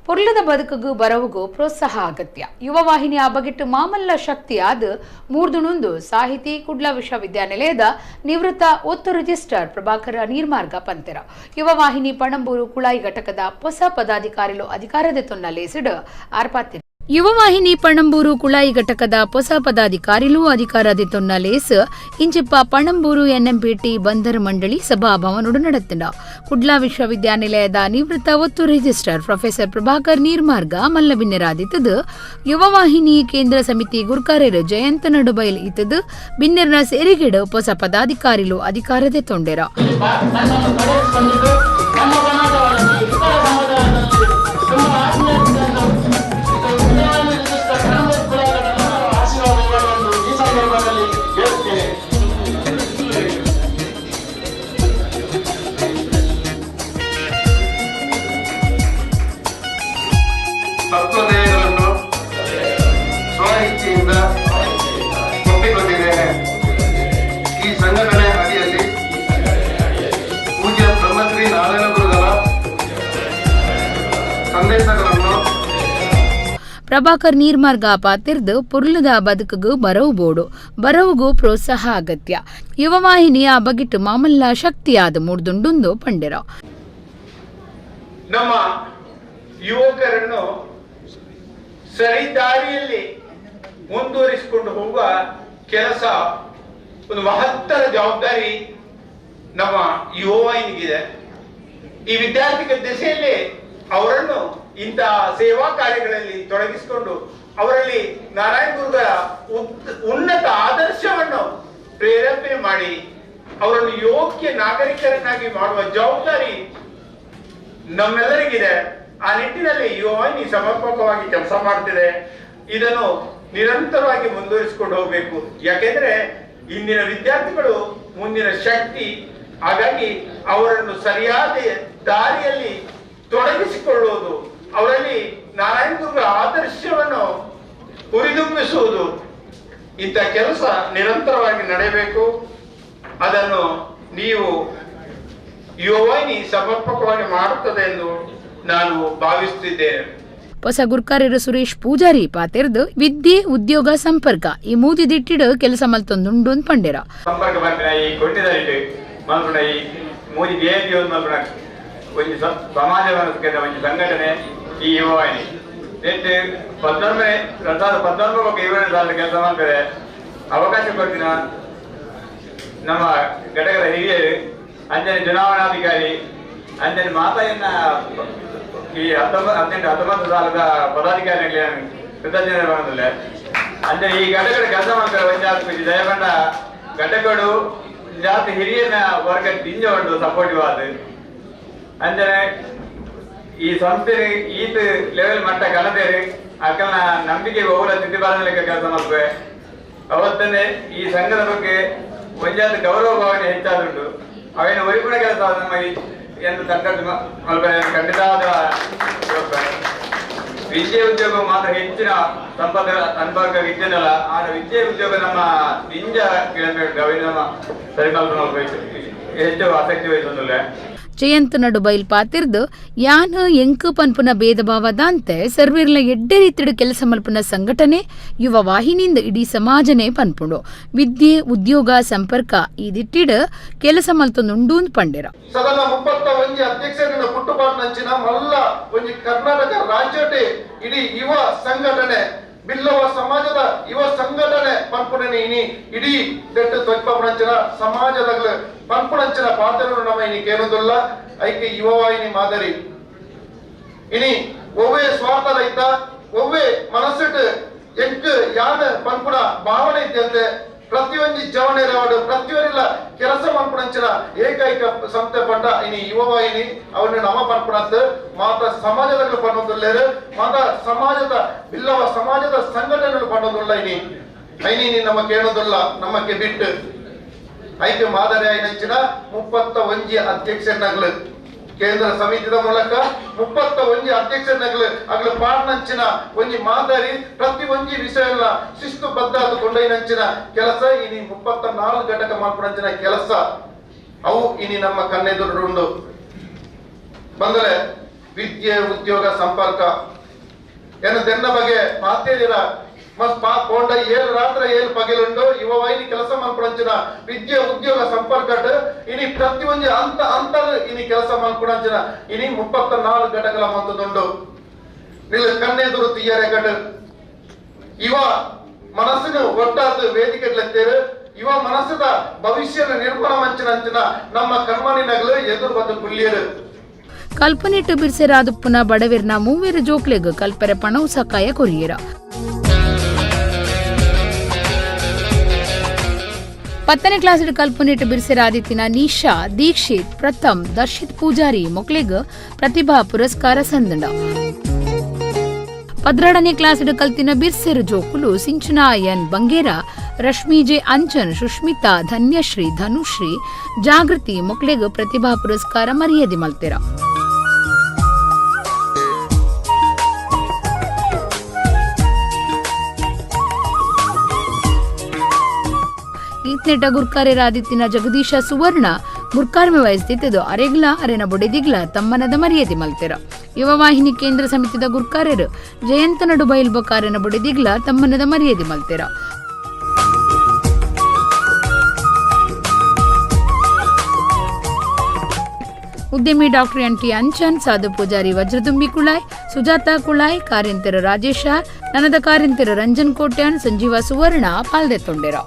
ಪೊರ್ಲದ ಬದುಕುಗು ಬರವುಗು ಪ್ರೋತ್ಸಾಹ ಅಗತ್ಯ. ಯುವವಾಹಿನಿಯ ಬಗೆಟ್ಟು ಮಾಮಲ್ಲ ಶಕ್ತಿಯಾದ ಮೂರ್ದುಣುಂದು ಸಾಹಿತಿ ಕುಡ್ಲ ವಿಶ್ವವಿದ್ಯಾನಿಲಯದ ನಿವೃತ್ತ ಒತ್ತು ರಿಜಿಸ್ಟ್ರಾರ್ ಪ್ರಭಾಕರ ನೀರ್ಮಾರ್ಗ ಪಂತೆರ. ಯುವವಾಹಿನಿ ಪಣಂಬೂರು ಕುಳಾಯಿ ಘಟಕದ ಹೊಸ ಪದಾಧಿಕಾರಿಲು ಅಧಿಕಾರದ ತೊನ್ನ ಲೇಸಿಡ್ ಆರ್ಪಾತಿ. ಯುವವಾಹಿನಿ ಪಣಂಬೂರು ಕುಳಾಯಿ ಘಟಕದ ಹೊಸ ಪದಾಧಿಕಾರಿಲು ಅಧಿಕಾರದ ತೊನ್ನ ಲೇಸ್ ಇಂಚಿಪ್ಪ ಪಣಂಬೂರು ಎನ್ಎಂಪಿಟಿ ಬಂದರ್ ಮಂಡಳಿ ಸಭಾಭವನೋಡು ನಡೆತ್ತಿನ. ಕುಡ್ಲಾ ವಿಶ್ವವಿದ್ಯಾನಿಲಯದ ನಿವೃತ್ತ ಒತ್ತು ರಿಜಿಸ್ಟ್ರಾರ್ ಪ್ರೊಫೆಸರ್ ಪ್ರಭಾಕರ್ ನೀರ್ಮಾರ್ಗ ಮಲ್ಲಬಿನ್ನೆರಾದಿತ್ತದು. ಯುವವಾಹಿನಿ ಕೇಂದ್ರ ಸಮಿತಿ ಗುರ್ಕಾರ್ಯರು ಜಯಂತ ನಡುಬೈಲ್ ಇತ್ತದು. ಬಿನ್ನೆರ್ನ ಸೇರಿಗೆಡು ಹೊಸ ಪದಾಧಿಕಾರಿಲು ಅಧಿಕಾರದೆ ತೊಂಡೆರ. ತತ್ವದೇಹಗಳನ್ನು ಸ್ವಇಚ್ಛೆಯಿಂದ ಒಪ್ಪಿಕೊಂಡಿದ್ದೇನೆ. ಈ ಸಂಘಟನೆ ಅಡಿಯಲ್ಲಿ ಪೂಜ್ಯ ಬ್ರಹ್ಮಶ್ರೀ ನಾರಾಯಣ ಗುರುಗಳ ಸಂದೇಶಗಳನ್ನು ಪ್ರಭಾಕರ್ ನೀರ್ಮಾರ್ಗ ಪಾತಿರ್ದು ಪುರ್ಲದ ಬದುಕುಗು ಬರವು ಬೋಡು, ಬರವುಗು ಪ್ರೋತ್ಸಾಹ ಅಗತ್ಯ. ಯುವವಾಹಿನಿಯ ಬಗಿಟ್ಟು ಮಾಮಲ್ಲ ಶಕ್ತಿಯಾದ ಮೂರ್ದುಂಡುಂದು ಪಂಡೆರ. ನಮ್ಮ ಯುವಕರನ್ನು ಸರಿದಾರಿಯಲ್ಲಿ ಮುಂದುವರಿಸಿಕೊಂಡು ಹೋಗುವ ಕೆಲಸ ಒಂದು ಮಹತ್ತರ ಜವಾಬ್ದಾರಿ ನಮ್ಮ ಯುವವಾಹಿನಿಗಿದೆ. ಈ ವಿದ್ಯಾರ್ಥಿಗಳ ದಿಸೆಯಲ್ಲಿ ಅವರನ್ನು ಇಂತಹ ಸೇವಾ ಕಾರ್ಯಗಳಲ್ಲಿ ತೊಡಗಿಸಿಕೊಂಡು ಅವರಲ್ಲಿ ನಾರಾಯಣ ಗುರುಗಳ ಉನ್ನತ ಆದರ್ಶವನ್ನು ಪ್ರೇರೇಪಣೆ ಮಾಡಿ ಅವರನ್ನು ಯೋಗ್ಯ ನಾಗರಿಕರನ್ನಾಗಿ ಮಾಡುವ ಜವಾಬ್ದಾರಿ ನಮ್ಮೆಲ್ಲರಿಗಿದೆ. ಆ ನಿಟ್ಟಿನಲ್ಲಿ ಯುವವಾಹಿನಿ ಸಮರ್ಪಕವಾಗಿ ಕೆಲಸ ಮಾಡ್ತಿದೆ. ಇದನ್ನು ನಿರಂತರವಾಗಿ ಮುಂದುವರಿಸಿಕೊಂಡು ಹೋಗಬೇಕು. ಯಾಕೆಂದ್ರೆ ಇಂದಿನ ವಿದ್ಯಾರ್ಥಿಗಳು ಮುಂದಿನ ಶಕ್ತಿ. ಹಾಗಾಗಿ ಅವರನ್ನು ಸರಿಯಾದ ದಾರಿಯಲ್ಲಿ ತೊಡಗಿಸಿಕೊಳ್ಳುವುದು, ಅವರಲ್ಲಿ ನಾರಾಯಣ ಗುರುಗಳ ಆದರ್ಶವನ್ನು ಹುರಿದುಂಬಿಸುವುದು, ಇಂಥ ಕೆಲಸ ನಿರಂತರವಾಗಿ ನಡೆಯಬೇಕು. ಅದನ್ನು ನೀವು ಯುವವಾಹಿನಿ ಸಮರ್ಪಕವಾಗಿ ಮಾಡುತ್ತದೆ ಎಂದು ನಾನು ಭಾವಿಸುತ್ತಿದ್ದೇನೆ. ಹೊಸ ಗುರ್ಕಾರ್ಯರು ಸುರೇಶ್ ಪೂಜಾರಿ ಪಾತಿರ್ದು ವಿದ್ಯೆ ಉದ್ಯೋಗ ಸಂಪರ್ಕ ಈ ಮೂಜಿ ದಿಟ್ಟಿಡು ಕೆಲಸ ಮಲ್ತೊಂದುಂಡು ಪಂಡೆರ. ಸಂಪರ್ಕ ಬರ್ಪಿನ ಈ ಕೊಂಡಿದರಿಟ್ಟು ಮಲ್ಪುನ ಈ ಮೂಜಿ ಜಯಂತಿ ಒಂದು ಮಲ್ಪುನ ಒಂಜಿ ಸಮಾಜ ಮನಸ್ಕದ ಒಂಜಿ ಸಂಘಟನೆ ಈ ಯುವವಾಹಿನಿ. ನೆಟ್ 19 2014 ಬೊಕ್ಕ 20 ಸಾಲ ಕೆಲಸ ಮಾಡ್ತಾರೆ. ಅವಕಾಶ ಕೊಡ್ತಿನ ನಮ್ಮ ಘಟಕದ ಹಿರಿಯರು, ಅಂಜನೆ ಚುನಾವಣಾಧಿಕಾರಿ, ಅಂಜನೆ ಮಾತೆಯನ್ನ ಈ 18 19 ಸಾಲದ ಪದಾಧಿಕಾರಿಗಳಿಗೆ ಕೃತಜ್ಞತೆ ಬಂದಿಲ್ಲ. ಅಂಜನೆ ಈ ಘಟಕದ ಕೆಲಸ ಮಾಡ್ತಾರೆ ಒಂಜಾತಿ ದಯಪಂಡ ಘಟಕಗಳು ಜಾತಿ ಹಿರಿಯನ ವರ್ಗ ದಿಂಜ ಉಂಟು ಸಪೋರ್ಟಿವ್ ಆದ. ಅಂಜನೆ ಈ ಸಂಸ್ಥೆ ಈತ ಲೆವೆಲ್ ಮಟ್ಟ ಕಣದೇರಿ ಅಕ್ಕನ ನಂಬಿಕೆ ಹೋಗಲ ತಿದ್ದಿ ಬಾರದಲೆಕ್ಕ ಕೆಲಸ ಮಾಡ್ತೇವೆ. ಅವತ್ತನ್ನೇ ಈ ಸಂಘದ ಬಗ್ಗೆ ಒಂಜಾತ ಗೌರವ ಭಾವನೆ ಹೆಚ್ಚಾದುಂಟು. ಅವೇನು ಒರಿಪುಣ ಕೆಲಸ ನಮ್ಮ ಎಂದು ತಕ್ಕದ್ದು ಖಂಡಿತ ವಿದ್ಯೆ ಉದ್ಯೋಗ ಮಾತ್ರ ಹೆಚ್ಚಿನ ಸಂಪರ್ಕ ಸಂಪರ್ಕ ವಿದ್ಯೆನಲ್ಲ. ಆದ್ರೆ ವಿದ್ಯೆ ಉದ್ಯೋಗ ನಮ್ಮ ನಿಂಜ ಗಿಡಮೇಟು ಅವೇನು ನಮ್ಮ ಸರಿಕಲ್ಪನೆ ಹೆಚ್ಚು ಆಸಕ್ತಿ ವಹಿಸೋದಿಲ್ಲ. ಜಯಂತ್ ನಡುಬೈಲ್ ಪಾತಿರ್ದು ಯಾನ್ ಎಂಕು ಪನ್ಪುನ ಭೇದ ಭಾವದಾಂತೆ ಸರ್ವಿರ್ಲ ಎಡ್ಡೆ ರೀತಿಡು ಕೆಲಸ ಮಲ್ಪುನ ಸಂಘಟನೆ ಯುವ ವಾಹಿನಿಯಿಂದ ಇಡೀ ಸಮಾಜನೇ ಪನ್ಪುಂಡು. ವಿದ್ಯೆ ಉದ್ಯೋಗ ಸಂಪರ್ಕ ಈ ದಿಟ್ಟಿಡು ಕೆಲಸ ಮಲ್ತೊಂದುಂಡು ಪಂಡೆರ. ಸದನ 31 ಅಧ್ಯಕ್ಷರಿನ ಪುಟ್ಟುಪಾಟ್ನಂಚಿನ ಮಲ್ಲ ಒಂಜಿ ಕರ್ನಾಟಕ ರಾಜ್ಯಟೆ ಇಡೀ ಯುವ ಸಂಘಟನೆ ಬಿಲ್ಲವ ಸಮಾಜದ ಯುವ ಸಂಘಟನೆ ಪನ್ಪುಣನೆ ಇನಿ ಇಡೀ ದೆಟ್ಟು ತ್ವಜ್ಪಂಚಿನ ಸಮಾಜದ ಪನ್ಪುಣಂಚಿನ ಪಾತ್ರನು ನಮ್ಮ ಇನಿ ಕೇಳುದಿಲ್ಲ. ಐಕೆ ಯುವವಾಹಿನಿ ಮಾದರಿ ಇನಿ ಒವ್ವೇ ಸ್ವಾರ್ಥ ರಹಿತ ಒವ್ವೇ ಮನಸ್ಸಿಟ್ಟು ಎಂಕ್ ಯಾನ ಪನ್ಪುಣ ಭಾವನೆ ಇದ್ದಂತೆ ಪ್ರತಿಯೊಂದು ಜವನೇರವಾಡು ಪ್ರತಿಯೊಂದಿಲ್ಲ ಕೆಲಸ ಮನ್ಪುಣಂಚಿನ ಏಕೈಕ ಸಂಸ್ಥೆ ಪಂಡ ಇನಿ ಯುವವಾಹಿನಿ. ಅವನ್ನ ನಮ ಪನ್ಪುಣತ್ ಮಾತ ಸಮಾಜದ ಪನ್ನೊಂದುಲ್ಲೇರು ಮಾತ ಸಮಾಜದ ಬಿಲ್ಲವ ಸಮಾಜದ ಸಂಘಟನೆಗಳು ಪನ್ನೊಂದುಲ್ಲ. ಇನಿ ಐನಿ ನಮ್ಮ ಕೇಳೋದಿಲ್ಲ ನಮ್ಮಕ್ಕೆ ಬಿಟ್ಟು ಐಕೆ ಮಾದರಿ ಐನಂಚಿನ 31 ಅಧ್ಯಕ್ಷನಗಳು ಕೇಂದ್ರ ಸಮಿತಿದ ಮೂಲಕ 31 ಅಧ್ಯಕ್ಷನಗಳು ಅಗಲು ಪಾಡ್ನಂಚಿನ ಒಂಜಿ ಮಾದರಿ ಪ್ರತಿ ಒಂಜಿ ವಿಷಯ ಎಲ್ಲ ಶಿಸ್ತು ಬದ್ಧ ಕೊಂಡೈನಂಚಿನ ಕೆಲಸ ಇನಿ 34 ಘಟಕ ಮಾಲ್ಪುನಂಚಿನ ಕೆಲಸ ಅವು ಇನಿ ನಮ್ಮ ಕಣ್ಣೆದುರುಂಡು. ಬಂದರೆ ವಿದ್ಯೆ ಉದ್ಯೋಗ ಸಂಪರ್ಕ ಎನ್ನ ದೆನ್ನ ಬಗ್ಗೆ ಮಾತೇದಿರ ಮಸ್ ಪಾ ಪೋಂಡ 7 ರಾತ್ರಿ 7 ಪಗೆಲುಂಡು ಯುವ ವಾಹಿನಿ ಕೆಲಸ ಮಲ್ಪುಣಂಚಿನ ವಿದ್ಯೆ ಉದ್ಯೋಗ ಸಂಪರ್ಕ ಇನಿ ಪ್ರತಿಯೊಂದು ಅಂತ ಅಂತ ಇನಿ ಕೆಲಸ ಮಲ್ಪುಣಂಚಿನ ಇನಿ 34 ಘಟಕಲ ಮಂತದುಂಡು ನಿಲ್ ಕಣ್ಣೆದುರು ತೀಯರೆ ಗಡ್ ಇವ ಮನಸ್ಸಿನ ಒಟ್ಟಾದ ವೇದಿಕೆ ಲೆತ್ತೇರು ಇವ ಮನಸ್ಸದ ಭವಿಷ್ಯದ ನಿರ್ಮಾಣ ಮಂಚಿನಂಚಿನ ನಮ್ಮ ಕಣ್ಮನಿನಗಲು ಎದುರು ಬಂದು ಕುಲ್ಲಿಯರು. ಕಲ್ಪನಿಟ್ಟು ಬಿರ್ಸೆರಾದುಪ್ಪುನ ಬಡವಿರ್ನ ಮೂವೇರು ಜೋಕ್ಲೆಗ್ ಕಲ್ಪೆರೆ ಪಣವು ಸಕಾಯ ಕೊರಿಯರ. 10ನೇ ಕ್ಲಾಸ್ ಕಲ್ಪನಿಟ್ಟು ಬಿರ್ಸೆರಾದಿತ್ತಿನ ನಿಶಾ, ದೀಕ್ಷಿತ್, ಪ್ರಥಮ್, ದರ್ಶಿತ್ ಪೂಜಾರಿ ಮೊಕ್ಲೆಗ್ ಪ್ರತಿಭಾ ಪುರಸ್ಕಾರ ಸಂದಂಡ. 12ನೇ ಕ್ಲಾಸ್ ಕಲ್ತಿನ ಬಿರ್ಸೆರು ಜೋಕುಲು ಸಿಂಚನಾ ಎನ್ ಬಂಗೇರ, ರಶ್ಮಿ ಜೆ ಅಂಚನ್, ಸುಷ್ಮಿತಾ, ಧನ್ಯಶ್ರೀ, ಧನುಶ್ರೀ, ಜಾಗೃತಿ ಮೊಕ್ಲೆಗ್ ಪ್ರತಿಭಾ ಪುರಸ್ಕಾರ ಮರ್ಯಾದೆ ಮಲ್ತೆರ. ಈತ್ನೆಟ ಗುರ್ಕಾರ್ಯರಾದಿತ್ತಿನ ಜಗದೀಶ ಸುವರ್ಣ ಗುರ್ಕಾರ್ಮೆ ವಹಿಸ್ತಿದ್ದು ಅರೆಗ್ಲ ಅರೆನ ಬೊಡೆದಿಗ್ಲ ತಮ್ಮನದ ಮರ್ಯಾದೆ ಮಲ್ತೆರ. ಯುವ ವಾಹಿನಿ ಕೇಂದ್ರ ಸಮಿತಿದ ಗುರ್ಕಾರ್ಯರು ಜಯಂತ ನಡು ಬೈಲ್ಬಕಾರನ ಬೊಡೆದಿಗ್ಲ ತಮ್ಮನದ ಮರ್ಯಾದೆ ಮಲ್ತೆರ. ಉದ್ಯಮಿ ಡಾಕ್ಟರ್ ಎನ್ ಟಿ ಅಂಚನ್, ಸಾಧು ಪೂಜಾರಿ ವಜ್ರದುಂಬಿ ಕುಳಾಯ್, ಸುಜಾತಾ ಕುಳಾಯ್, ಕಾರ್ಯಂತರ ರಾಜೇಶ, ನನದ ಕಾರ್ಯಂತರ ರಂಜನ್ ಕೋಟ್ಯಾನ್, ಸಂಜೀವ ಸುವರ್ಣ ಪಾಲ್ದೆತ್ತೊಂಡೆರ.